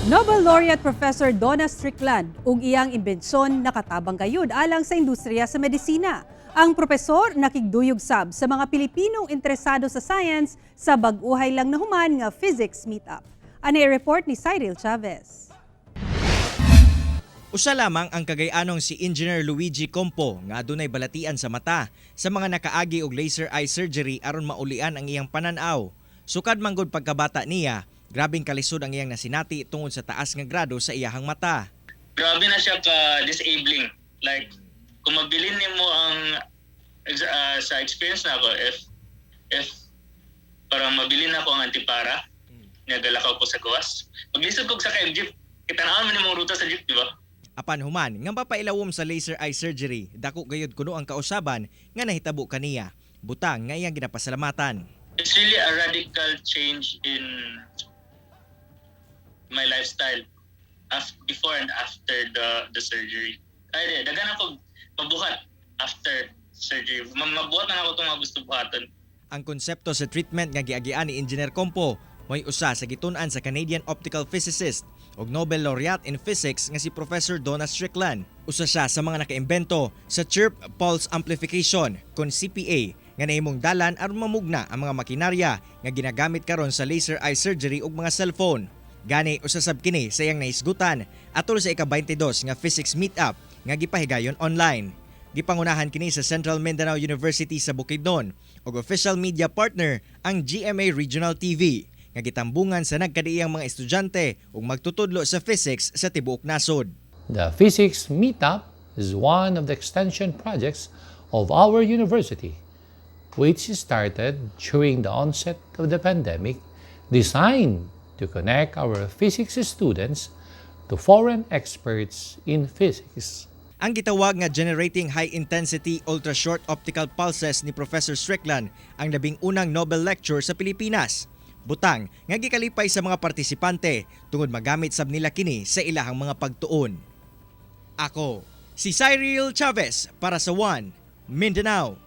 Nobel laureate Professor Donna Strickland ug iyang imbensyon nakatabang gayud alang sa industriya sa medisina. Ang propesor nakigduyog sab sa mga Pilipinong interesado sa science sa bag-uhay lang nahuman nga physics meetup. Ani report ni Cyril Chavez. Usa lamang ang Cagayanong si Engineer Luigi Compo nga adunay balatian sa mata sa mga nakaagi og laser eye surgery aron maulian ang iyang panan-aw. Sukad manggod pagkabata niya, grabeng kalisod ang iyang nasinati tungod sa taas nga grado sa iyahang mata. Grabe na siya ka disabling. Like, kung mabilin nimo ang sa experience na ako, if parang mabilin ako ang antipara, nagalakaw ko sa gawas. Maglisod ko sa kay jeep, kita na man nimong ruta sa jeep, di ba? Apan human nga mapailawom sa laser eye surgery, dako gayud kuno ang kausaban nga nahitabo kaniya. Butang nga iyang ginapasalamatan. It's really a radical change in my lifestyle before and after the surgery. Ay, di, daghan ako mabuhat after surgery. Mabuhat na ako itong mga gusto buhaton. Ang konsepto sa treatment nga giagian ni Engineer Compo may usa sa gitun-an sa Canadian optical physicist ug Nobel laureate in physics nga si Professor Donna Strickland. Usa siya sa mga nakaimbento sa chirp pulse amplification kon CPA nga nahimong dalan aron mamugna ang mga makinarya nga ginagamit karon sa laser eye surgery ug mga cellphone. Gani usa sab kini sa iyang nahisgutan atol sa ika-22 nga physics meetup nga gipahigayon online. Gipangunahan kini sa Central Mindanao University sa Bukidnon ug official media partner ang GMA Regional TV nga gitambungan sa nagkadiiyang mga estudyante ug magtutudlo sa physics sa tibuok nasod. The Physics Meetup is one of the extension projects of our university, which started during the onset of the pandemic, designed to connect our physics students to foreign experts in physics. Ang gitawag nga Generating High Intensity Ultra-Short Optical Pulses ni Professor Strickland ang labing unang Nobel Lecture sa Pilipinas. Butang nga gikalipay sa mga partisipante tungod magamit sab nila kini sa ilahang mga pagtuon. Ako, si Cyril Chavez para sa One Mindanao.